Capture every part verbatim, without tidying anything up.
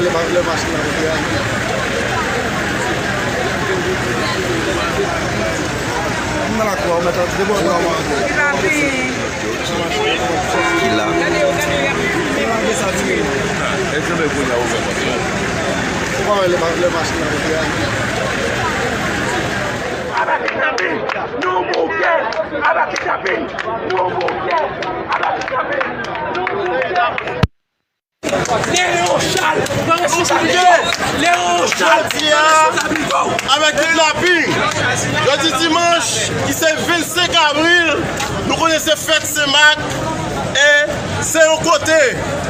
Lè machin nan rive a. M nan lakou a, ou mèt ap debòde. Ki la. Ou pa wè lè ma-, lè machin nan rive a. Aba kidnapin, nou bouke! Aba kidnapin, nou bouke! Aba kidnapin, nou bouke! Léon Charles, pran responsabilite w. Léon Charles, pran responsabilite w. Avèk kidnaping, jodi dimanch, ki se vennsenk avril, nou konnen se fèt Sen Mak, e se yon kote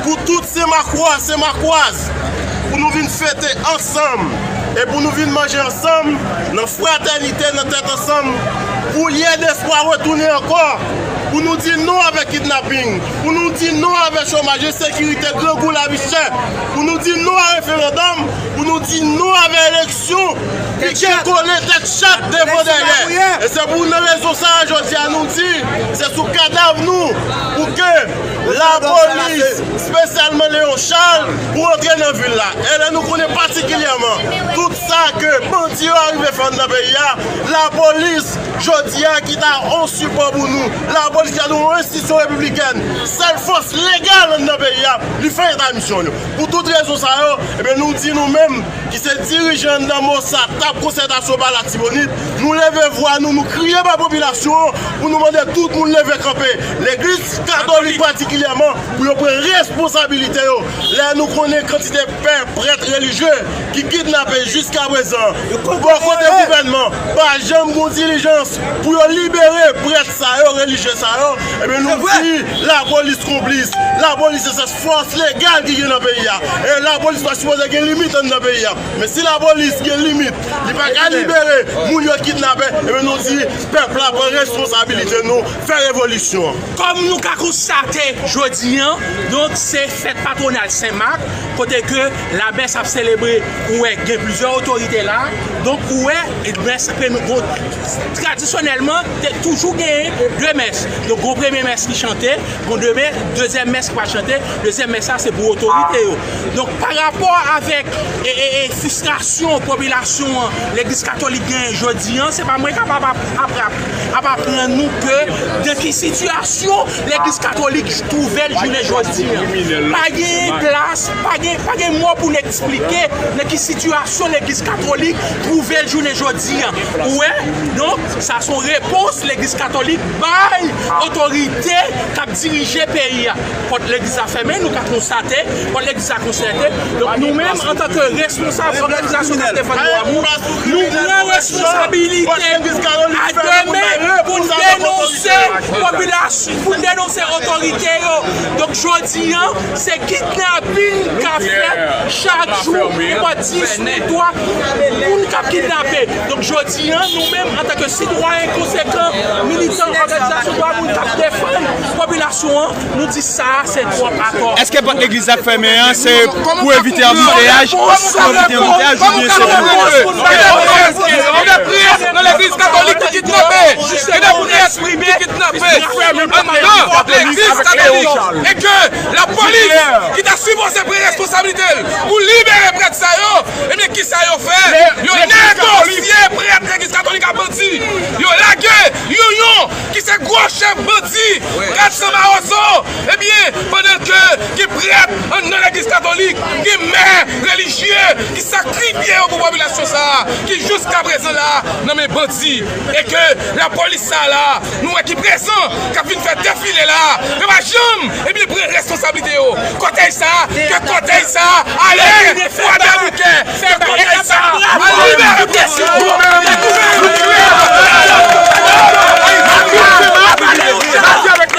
pou tout Senmakwa, Senmakwaz, pou nou vin fete ansanm, e pou nou vin manje ansanm, nan fratènite, nan tèt ansanm, pou lyè despwa retounen ankò, pou nou di non avèk kidnaping, pou nou di non avèk chomaj, ensekirite, grangou, lavi chè, pou nou di non a referandòm, pou nou di non avèk eleksyon ki gen kole tèt chat devan dèyè. E se pou nan rezon sa a, jodi a nou di, se sou kadav nou pou ke lapolis, espesyalman Léon Charles, pou antre nan vil la. E lè nou konnen patikilyèman tout sa ke bandi yo arive fè anndan peyi a, lapolis, jodi a, ki ta yon sipò pou nou, lapolis ki ta yon enstitisyon repiblikèn, sèl fòs legal anndan peyi a, li fè eta misyon yo. Pou tout rezon sa yo, ebyen, nou di nou menm, ki se dirijan anndan Mossad, t ap konsètasyon pa Latibonit, nou leve vwa nou, nou kriye ba popilasyon an pou nou mande tout moun leve kanpe. Legliz katolik patikilyèman, pou yo pran responsabilite yo. Lè nou konnen kantite pè, prèt, relijye ki kidnape jiskaprezan, bò kote gouvènman pa janm gon dilijans pou yo libere prèt sa yo, relijye sa yo, ebyen, nou di lapolis konplis. Lapolis se sèl fòs legal ki gen nan peyi a. E lapolis pa sipoze gen limit anndan peyi a. Men si lapolis gen limit, li pa ka libere moun yo kidnape, ebyen, nou di pèp la pran responsabilite nou, fè revolisyon an. Kòm nou ka konstate jodi a, donk, se fèt patwonal Sen Mak, kote ke lamès ap selebre, ou wè, gen plizyè otorite la. Donk, ou wè, mès, premye, bon, tradisyonèlman, te toujou genyen de mès. Donk, gon premye mès ki chante, gon demen, dezyèm mès ki pral chante, dezyèm mès la se pou otorite yo. Donk, pa rapò avèk, e, e, e, fristrasyon popilasyon an, legliz katolik genyen jodi a, se pa mwen k ap, ap, ap, ap, ap aprann nou ke nan ki sitiyasyon legliz katolik twouve l jounen jodi a. Pa gen plas, pa gen, pa gen mo pou n eksplike nan ki sitiyasyon legliz katolik twouve l jounen jodi a. Ou wè? Donk, sa se yon repons legliz katolik bay otorite k ap dirije peyi a. Pòt legliz la fèmen, nou ka konstate, pòt legliz la konsète. Donk, nou menm, antanke responsab òganizasyon k ap defann dwa moun, nou pran responsabilite a demen pou n denonse popilasyon, pou n denonse otorite yo. Donk, jodi a, se kidnaping k ap fèt chak jou, pou pa di sou twa moun k ap kidnape. Donk, jodi a, nou menm, antanke sitwayen konsekan, militan, òganizasyon dwa moun k ap defann popilasyon an, nou di sa a se twòp atò. Èske pòt legliz la k fèmen an, se pou evite anbiteyaj, pou evite anbiteyaj, oubyen se pou... Gen de prèt nan legliz katolik ki kidnape. Gen de prèt ki kidnape anndan legliz katolik. E ke lapolis ki ta sipoze pran responsablite l pou libere prèt sa yo, ebyen, kisa yo fè? Yo negosye prèt legliz katolik ak bandi. Yo lage Yoyon, ki se gwo chèf bandi, Gadson Mawozo, ebyen, pandan ke gen prèt anndan legliz katolik, gen mè relijye ki sakrifye yo pou popilasyon sa a, ki jiskaprezan la nan men bandi, e ke lapolis sa a la, nou wè ki prezan, k ap vin fè defile la, yo pa janm, ebyen, pran responsablite yo. Kòtèj sa a, ke kòtèj sa a ale Gwadabouke, ke kòtèj sa a ale Bèlè.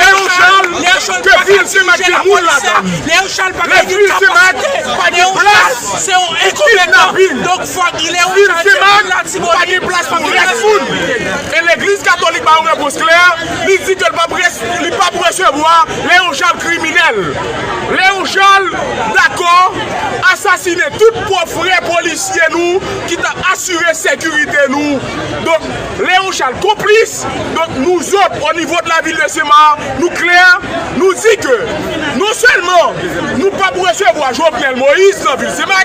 Léon Charles pa ka dirije lapolis la. Léon Charles pa ka gen kapasite. Léon Charles se yon enkonpetan. Donk, fòk Léon Charles te vin Latibonit. Pa gen plas pou rès moun. E legliz katolik ba yon repons klè. Li di ke l p ap res-, li p ap resevwa Léon Charles kriminèl. Léon Charles dakò asasinen tout pwòp frè polisye nou ki t ap asire sekirite nou. Donk, Léon Charles konplis. Donk, nou zòt, o nivo de la vil de Senmak, nou klè, nou di ke non sèlman nou p ap resevwa Jovenel Moïse nan vil Senmak,